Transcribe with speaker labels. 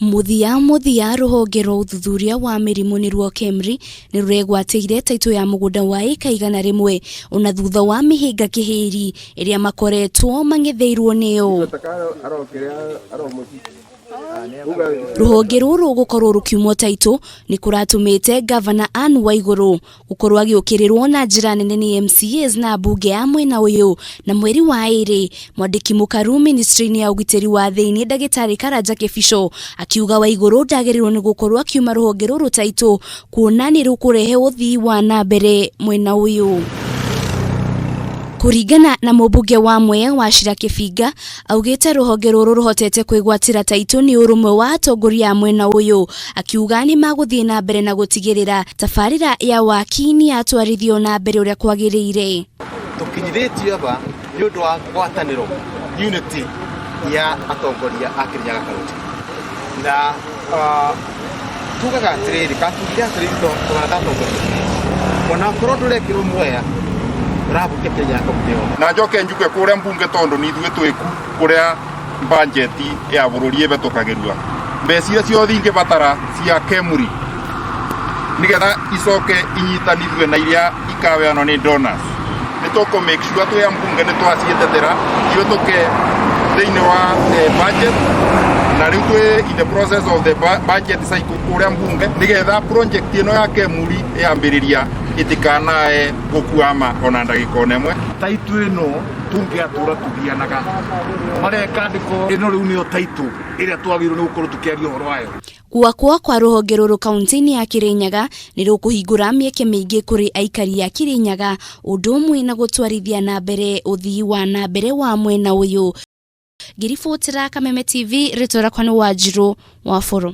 Speaker 1: Mũthia mũthia rũhonge rwa ũthuthuria wa mĩrimũ nĩruo KEMRI nĩ rũregwatĩire taitũ ya mũgũnda wa ĩka 100 ona thutha wa mĩhĩnga kĩhĩri ĩrĩa makoretwo mang'etheirwo nĩyo. Rũhonge rũrũ gũkorwo rũkiumwo taitũ nĩ kũratũmĩte ngavana Anne Waigũrũ gũkorwo agĩũkĩrĩrwo na njĩra nene nĩ MCAs na ambunge a mwena ũyũ. Na mweri wa ĩrĩ mwandĩki mũkaru ministry-inĩ ya ũgitĩri wa thĩinĩ ndagĩtarĩ Karanja Kĩbico akiuga Waigũrũ ndagĩrĩirwo nĩ gũkorwo akiuma rũhonge rũrũ taitũ kuona nĩ rũkũrehe ũthii wa na mbere mwena ũyũ. Kũringana na mũmbunge wa Mwea Wachira Kĩbinga, augĩte rũhonge rũrũ rũhotete kwĩgwatĩra taitũ nĩ ũrũmwe wa atongoria a mwena ũyũ, akiuga nĩ magũthiĩ na mbere na gũtigĩrĩra tabarĩra ya waki nĩ yatwarithio na mbere ũrĩa kwagĩrĩire.
Speaker 2: Tũkinyithĩtio aba nĩ ũndũ wa ngwatanĩro unity ya atongoria a Kirinyaga County na tugaga atĩrĩrĩ kana tugire atĩrĩrĩ tũrata atongoria ona korwo ndũrekĩrwo mwea ũrahutia Kirinyaga County yothe.
Speaker 3: Na njoke njuge kũrĩa mbunge tondũ nĩ ithuĩ twĩku kũrĩa mbanjeti ya bũrũri ĩbetũkagĩrua mbeca iria ciothe ingĩbatara cia KEMRI nigetha icoke inyitanithue na iria ikaweanwo nĩ donors nĩ tũkũ make sure twĩ ambunge nĩ twaciĩtetera ihĩtũke thĩinĩ wa budget na rĩu twĩ in the process of the budget cycle kũrĩa mbunge nĩgetha project ĩno ya KEMRI yambĩrĩria ĩtikanae gũkuama ona ndagĩka ona ĩmwe.
Speaker 4: Taitũ ĩno tũngĩatũra tũgianaga mareka ndĩko ĩno rĩu nĩyo taitũ ĩrĩa twagĩrĩirwo nĩ gũkorwo tũkĩaria ũhoro wayo.
Speaker 1: Gwakwo kwa rũhonge rũrũ kaunti-inĩ ya Kirinyaga nĩ rũkũhingũra mĩeke mĩingĩ kũrĩ aikari a Kirinyaga ũndũ ũmwe na gũtwarithia na mbere ũthii wa na mbere wa mwena ũyũ. Ngĩribotera Kameme TV, rĩtwa rĩakwa nĩ Wanjirũ wa Bũrũ.